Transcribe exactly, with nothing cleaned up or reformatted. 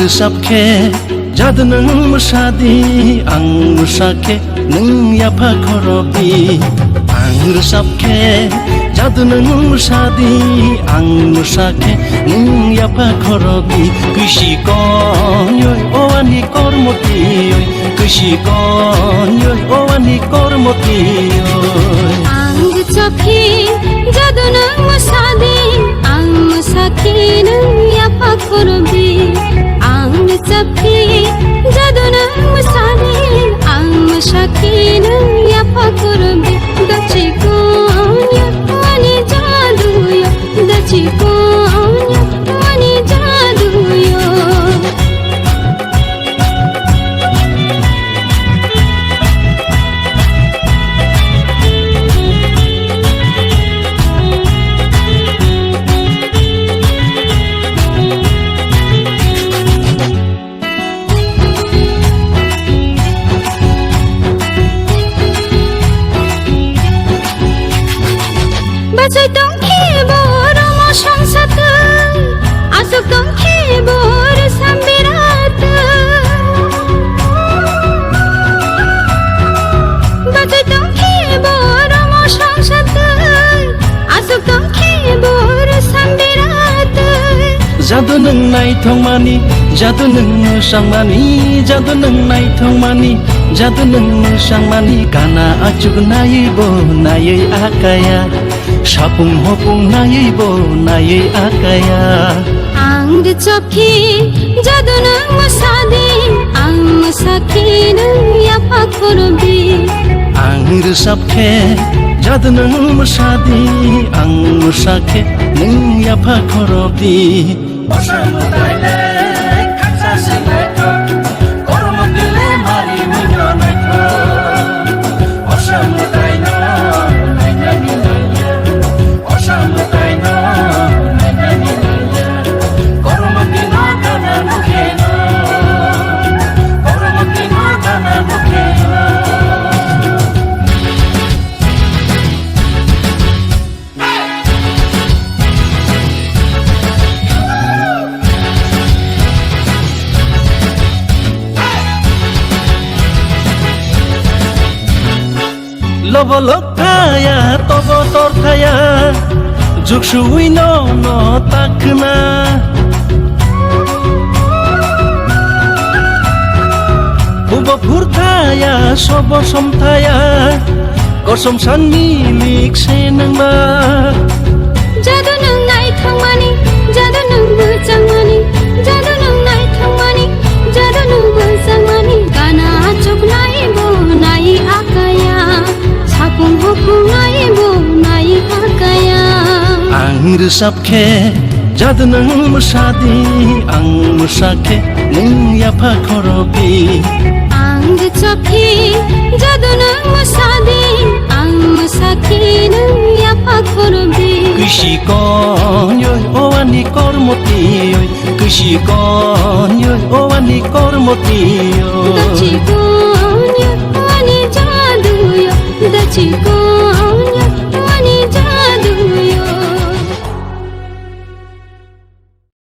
Rwchap khe jadu nwng mwsa di, ang mwsa khe nwng yapha khorok di. Ang rwchap khe jadu nwng mwsa di, ang mwsa khe nwng yapha khorok di. Kwisi konyoi o ani kormo tiyoi, kwisi konyoi o ani kormo tiyoi. Ang rwchap khe jadu nwng mwsa di, ang mwsa khe nwng yapha khorok di. Ang rwchap khe jadu nwng mwsa di, ang mwsa khe nwng yapha khorok di. Dachi konyoi o ani jadu yo, dachi konyoi o ani jadu yo. Bachai tong khe bo romo songsa twi, aswk tong khe bo rwsam birat twi. Bachai tong khe bo romo songsa twi, aswk tong khe bo rwsam birat twi. Jadu nwng naithokmani, jadu nwng mwsangmani, jadu nwng naithokmani, jadu nwng mwsangmani. Gana achuk naiwi bo naiwi akaya, sapung hopung naiwi bo naiwi akaya. Ang rwchap khe jadu nwng mwsa di, ang mwsa khe nwng yapha khorok di. Ang rwchap khe jadu nwng mwsa di, ang mwsa khe nwng yapha khorok di. Lobo lok thaya, tobo tor thaya, juk suwi no no takhna. Bubo phur thaya, sobo som thaya, kosom san milik se nangma. Jadu nwng naithokmani, jadu nwng mwchangmani, jadu nwng naithokmani, jadu nwng mwchangmani. Gana achuk naiwi bo naiwi akaya, sapung hopung naiwi bo naiwi akaya. Ang rwchap khe jadu nwng mwsa di, ang mwsa khe nwng yapha khorok di. Ang rwchap khe jadu nwng mwsa di, ang mwsa khe nwng yapha khorok di. Kwisi konyoi o ani kormo tiyoi, kwisi konyoi o ani kormo tiyoi. Dachi konyoi o ani jadu yo, dachi konyoi